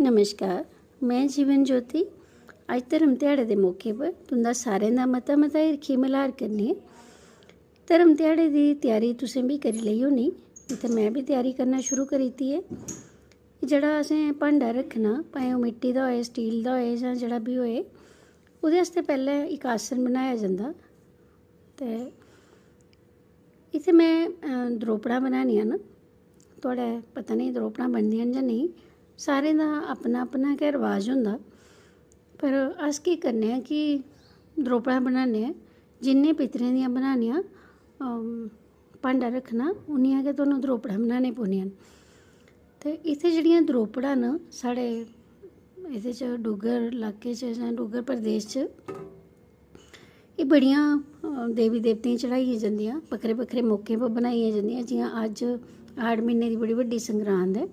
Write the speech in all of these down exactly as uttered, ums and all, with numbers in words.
नमस्कार, में जीवन ज्योति। अज्ज धर्म ध्याड़े दे मौके पर तुं'दा सारें दा मता मता हिरखी मल्हार करनी आं। धर्म ध्याड़े दी त्यारी तुसें बी करी लेई होनी, इत्थै में बी त्यारी करना शुरू करी दित्ती ऐ। जेह्ड़ा असें भांडा रक्खना, भाएं ओह् मिट्टी दा होए, स्टील दा होए जां जेह्ड़ा बी होए, ओह्दे आस्तै पैह्लें इक आसन बनाया जंदा। ते इत्थै में अ, द्रोपड़ां बनानियां न। थुआढ़ै पता नेईं द्रोपड़ां बनदियां न जां नेईं, सारें दा अपना अपना गै रवाज होंदा। पर अस केह् करने आं कि द्रोपड़ां बनाने आं, जिन्ने पितरें दियां बनानियां, अम, भांडा रक्खना, उन्नियां गै तुहानूं द्रोपड़ां बनाने पौनियां न। ते इत्थै जेह्ड़ियां द्रोपड़ां न, साढ़े एह्दे च डुग्गर लाके च जां डुग्गर प्रदेश च, एह् बड़ियां अ, देवी देवतें गी चढ़ाइयां जंदियां, बक्खरे बक्खरे मौकें पर बनाइयां जंदियां। जि'यां अज्ज हाड़ म्हीने दी बड़ी बड्डी संगरांद ऐ,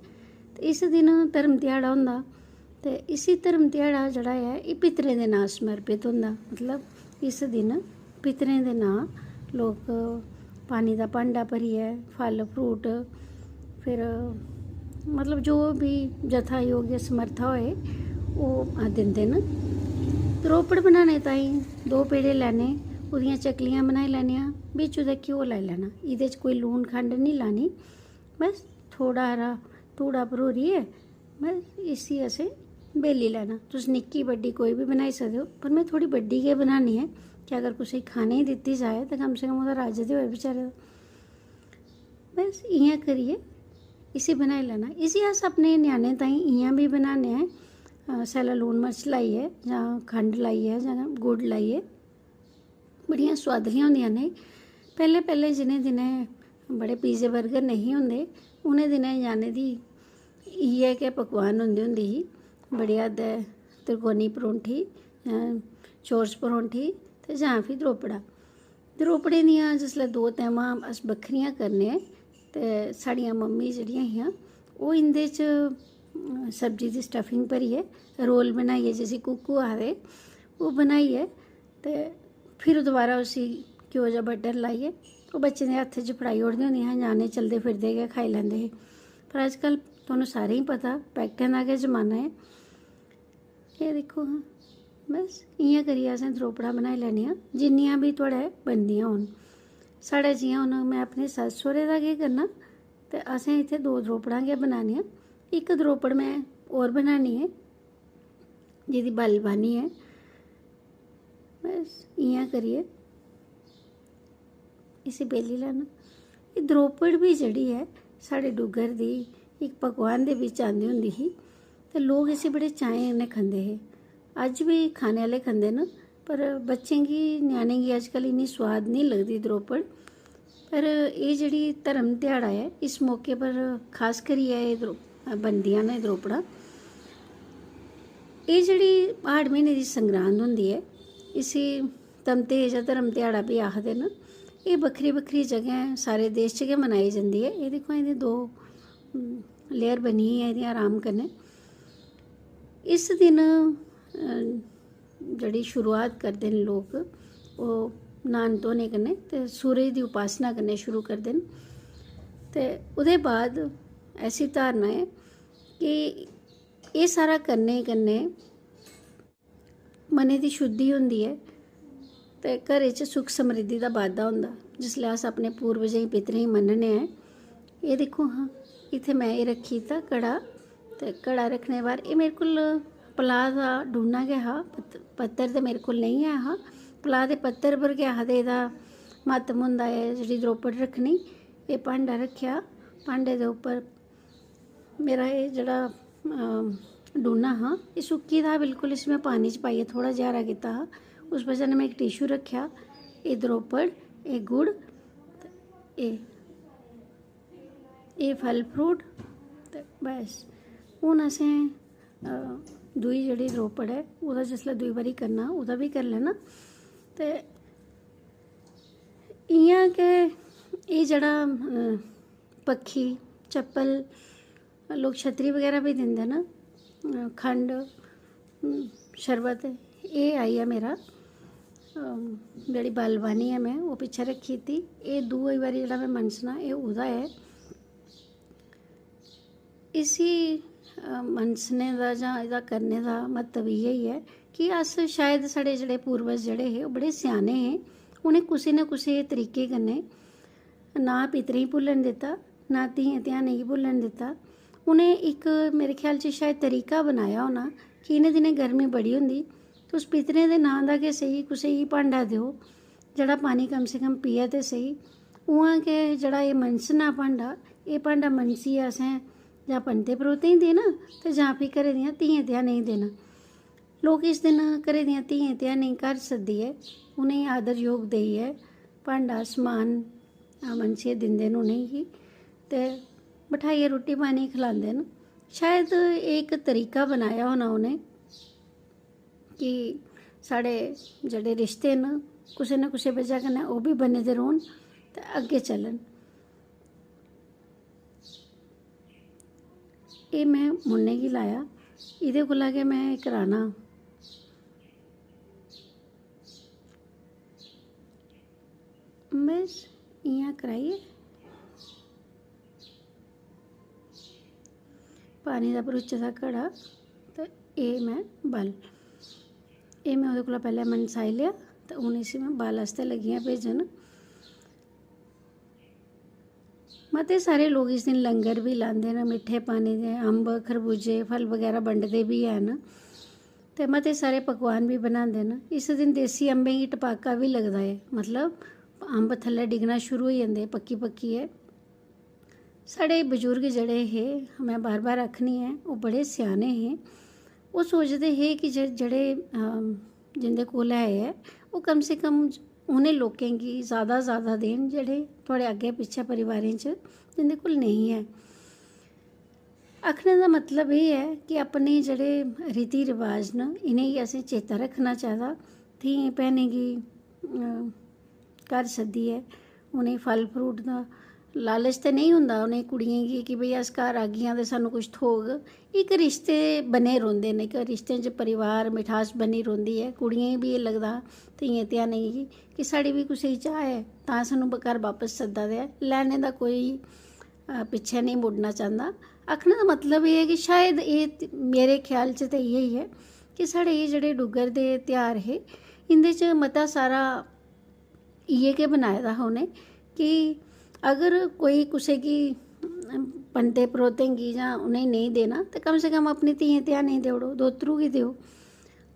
ते इस दिन धर्म ध्याड़ा होंदा। ते इसी धर्म ध्याड़ा जेह्ड़ा ऐ, एह् पितरें दे नांऽ समर्पित होंदा। मतलब, इस दिन पितरें दे नांऽ लोक पानी दा भांडा भरियै, फल फ्रूट, फिर, मतलब, जो बी जथा योग्य समर्था होए, ओह् दिंदे न। द्रोपड़ बनाने ताईं दो पेड़े लैने, ओह्दियां चकलियां बनाई लैनियां, बिच ओह्दे घ्यो लाई लैना। एह्दे च कोई लून खंड निं लानी, बस थोह्ड़ा हारा धूड़ा भरोरियै, बस इसी असें बेली लैना। तुस निक्की बड्डी कोई बी बनाई सकदे ओ, पर में थोह्ड़ी बड्डी गै बनानी ऐ कि अगर कुसै गी खाने गी दित्ती जाए ते कम से कम ओह्दा रज्ज ते होए बेचारे दा। बस इ'यां करियै इसी बनाई लैना। इसी अस अपने ञ्याणें ताईं इ'यां बी बनाने आं, अ, सैल्ला लून मर्च लाइयै जां खंड लाइयै जां गुड़ लाइयै। बड़ियां सोआदलियां होंदियां न एह्। पैह्लें पैह्लें जि'नें दिनें बड़े पीजे बर्गर नेईं होंदे, उ'नें दिनें ञ्याणें दी इ'यै गै पकवान होंदी होंदी ही। बड़ी हद्दै त्रिकोनी परौंठी, अ, चौरस परौंठी ते जां फ्ही द्रोपड़ा। द्रोपड़ें दियां जिसलै दो तैह्मां अस बक्खरियां करने, ते साढ़ियां मम्मी जेह्ड़ियां हियां, ओह् इं'दे च, अम, सब्जी दी स्टफिंग भरियै, रोल बनाइयै, जिसी कुकू आखदे, ओह् बनाइयै ते फिर दोबारा उसी घ्यो जां बटर लाइयै ओह् बच्चें दे हत्थ च फड़ाई ओड़दियां होंदियां हियां। ञ्याणे चलदे फिरदे गै खाई लैंदे हे। पर अजकल्ल तुहानूं सारें गी पता, पैकटें दा गै जमाना ऐ। एह् दिक्खो हां, बस इ'यां करियै असें द्रोपड़ां बनाई लैनियां, जिन्नियां बी थुआढ़े बनदियां होन। साढ़े जि'यां हून में अपने सस्स सौह्रे दा केह् करना, ते असें इत्थै दो द्रोपड़ां गै बनानियां। इक द्रोपड़ में होर बनानी ऐ, जेह्दी बल बानी ऐ। बस इ'यां करियै इसी बेली लैना। एह् द्रोपड़ बी जेह्ड़ी ऐ, साढ़े डुग्गर दी इक पकवान दे बिच्च आंदी होंदी ही, ते लोक इसी बड़े चाएं कन्नै खंदे हे। अज्ज बी खाने आह्ले खंदे न, पर बच्चें गी, ञ्याणें गी अजकल्ल इन्नी सोआद निं लगदी द्रोपड़। पर एह् जेह्ड़ी धर्म ध्याड़ा ऐ, इस मौके पर खास करियै एह् द्रो-, बनदियां न एह् द्रोपड़ां। एह् जेह्ड़ी हाड़ म्हीने दी संगरांद होंदी ऐ, इसी तमतेज जां धर्म ध्याड़ा बी आखदे न। एह् बक्खरी बक्खरी जगहें सारे देश च गै मनाई जंदी ऐ। एह् दिक्खो, एह्दी दो, उम, लेयर बनी गेई ऐ एह्दी आराम कन्नै। इस दिन, अ, जेह्ड़ी शुरुआत करदे न लोक, ओह् न्हान धोने कन्नै ते सूरज दी उपासना कन्नै शुरू करदे न। ते ओह्दे बाद ऐसी धारणा ऐ कि एह् सारा करने कन्नै मनै दी शुद्धि होंदी ऐ ते घरै च सुख समृद्धि दा बाद्धा होंदा। जिसलै अस अपने पूर्वजें गी, पितरें गी मन्नने आं, एह् दिक्खो हां, इत्थै में एह् रक्खी दित्ता घड़ा, ते घड़ा रक्खने दे बाद एह् मेरे कोल पलाह् दा डूना गै हा, पत्त-, पत्तर ते मेरे कोल नेईं ऐ हा। पलाह् दे पत्तर पर गै आखदे एह्दा म्हात्म होंदा ऐ, जेह्ड़ी द्रोपड़ रक्खनी, एह् भांडा रक्खेआ, भांडे दे उप्पर मेरा एह् जेह्ड़ा, अम, डूना हा, एह् सुक्की दा हा बिल्कुल। इसी में पानी च पाइयै थोह्ड़ा जेहा हरा कीता हा। उस बजह कन्नै में इक टिशू रक्खेआ। एह् द्रोपड़, एह् गुड़, ते एह्, एह् फल फ्रूट, ते बस। हून असें, अ, दूई जेह्ड़ी द्रोपड़ ऐ, ओह्दा जिसलै दूई बारी करना, ओह्दा बी करी लैना। ते इ'यां गै एह् जेह्ड़ा, अ, पक्खी, चप्पल, लोक छतरी बगैरा बी दिंदे न। अ, खंड, अम, शरबत, एह् आई गेआ मेरा, अम, जेह्ड़ी बल बानी ऐ में ओह् पिच्छें रक्खी दित्ती। एह् दूई बारी जेह्ड़ा में मनसना, एह् ओह्दा ऐ। इसी अ, मनसने दा जां एह्दा करने दा म्हत्तव इ'यै ऐ कि अस शायद, साढ़े जेह्ड़े पूर्वज जेह्ड़े हे, ओह् बड़े स्याने हे। उ'नें कुसै ना कुसै तरीके कन्नै ना पितरें गी भुल्लन दित्ता, ना धियें ध्यानें गी भुल्लन दित्ता। उ'नें इक, मेरे ख्याल च शायद तरीका बनाया होना कि इ'नें दिनें गर्मी बड़ी होंदी, तुस पितरें दे नांऽ दा गै सेही, कुसै गी भांडा देओ, जेह्ड़ा पानी कम से कम पियै ते सेही। उ'आं गै जेह्ड़ा एह् मनसना भांडा, एह् भांडा मनसियै असें जां पंतै परोह्तें गी देना ते जां फ्ही घरै दियां धियें ध्यानें गी देना। लोक इस दिन घरै दियां धियें ध्यानें गी घर सद्दियै, उ'नेंगी आदर योग देइयै, भांडा समान, अ, मनसियै दिंदे न उ'नेंगी ते बठाइयै रुट्टी पानी खलांदे न। शायद एह् इक तरीका बनाया होना उ'नें कि साढ़े जेह्ड़े रिश्ते न, कुसै ना कुसै बजह कन्नै ओह् बी बने दे रौह्न ते अग्गें चलन। एह् में मुन्ने गी लाया, एह्दे कोला गै में एह् कराना। बस इ'यां कराइयै पानी दा भरोचे दा घड़ा ते एह् में बल, एह् में ओह्दे कोला पैह्लें मनसाई लेआ ते हून इसी में बल आस्तै लग्गी आं भेजन। मते सारे लोक इस दिन लंगर बी लांदे न, मिट्ठे पानी दे, अम्ब, खरबूजे, फल बगैरा बंडदे बी हैन ते मते सारे पकवान बी बनांदे न। इस दिन देसी अम्बें गी टपाका बी लगदा ऐ, मतलब अम्ब थल्लै डिग्गना शुरू होई जंदे पक्की पक्कियै। साढ़े बजुर्ग जेह्ड़े हे, में बार बार आखनी ऐ, ओह् बड़े स्याने हे। ओह् सोचदे हे कि जे-, जेह्ड़े, अम, जिं'दे कोल है ऐ, ओह् कम से कम उ'नें लोकें गी ज़्यादा, ज़्यादा देन जेह्ड़े थुआढ़े अग्गें पिच्छें परिवारें च जिं'दे कोल नेईं ऐ। आखने दा मतलब एह् ऐ कि अपने जेह्ड़े रीति रवाज न, इ'नेंगी असें चेता रक्खना चाहिदा। धियें भैनें गी, अ, घर सद्दियै उ'नेंगी फल फ्रूट दा लालच ते नेईं होंदा उ'नें कुड़ियें गी कि भई अस घर आगियां ते सानूं कुछ थ्होग। इक रिश्ते बने रौंह्दे न, इक रिश्तें च परिवार मिठास बनी रौंह्दी ऐ। कुड़ियें गी बी एह् लगदा, धियें ध्यानें गी, कि साढ़ी बी कुसै गी चाह् ऐ तां सानूं ब-, घर बापस सद्दा दे ऐ। लैने दा कोई, अ, पिच्छें नेईं मुड़ना चांह्दा। आखने दा मतलब एह् ऐ कि शायद एह् त-, मेरे ख्याल च ते इ'यै ऐ कि साढ़े एह् जेह्ड़े डुग्गर दे तेहार हे, इं'दे च मता सारा इ'यै गै बनाए दा हा उ'नें कि अगर कोई कुसै गी, पंतै परोह्तें गी जां उ'नेंगी नेईं देना ते कम से कम अपनी धियें ध्यानें गी देई ओड़ो, दोतरू गी देओ।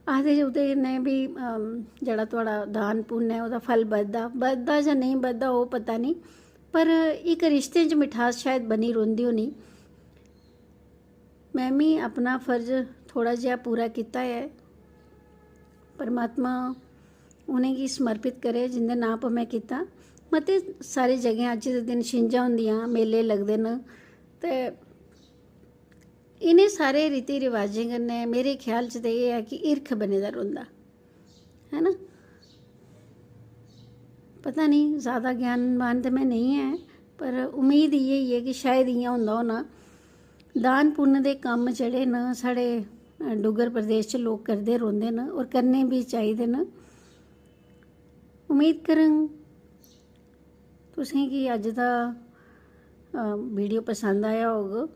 आखदे जे ओह्दे कन्नै बी, अम, जेह्ड़ा थुआढ़ा दान पुन्न ऐ ओह्दा फल बधदा, बधदा जां नेईं बधदा ओह् पता निं, पर इक रिश्तें च मिठास शायद बनी रौंह्दी होनी। में बी अपना फर्ज थोह्ड़ा जेहा पूरा कीता ऐ। परमात्मा उ'नेंगी समर्पित करे जिं'दे नांऽ पर में कीता। मते सारी जगहें अज्ज दे दिन छिंजां होंदियां, मेले लगदे न ते इ'नें सारे रीति रवाजें कन्नै मेरे ख्याल च ते एह् ऐ कि हिरख बने दा रौंह्दा, है ना? पता निं, जैदा ज्ञानवान ते में नेईं ऐ, पर उम्मीद इ'यै ऐ कि शायद इ'यां होंदा होना। दान पुन्न दे कम्म जेह्ड़े न, साढ़े, अ, डुग्गर प्रदेश च लोक करदे रौंह्दे न, होर करने बी चाहिदे न। उम्मीद करङ तुसें गी अज्ज दा, अ, वीडियो पसंद आया होग।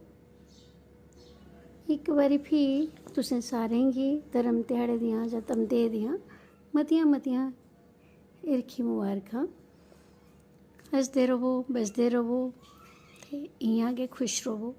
इक बारी फ्ही तुसें सारें गी धर्म ध्याड़े दियां जां धमदेह् दियां मतियां मतियां हिरखी मबारखां। हसदे र'वो, बसदे र'वो ते इ'यां गै खुश र'वो।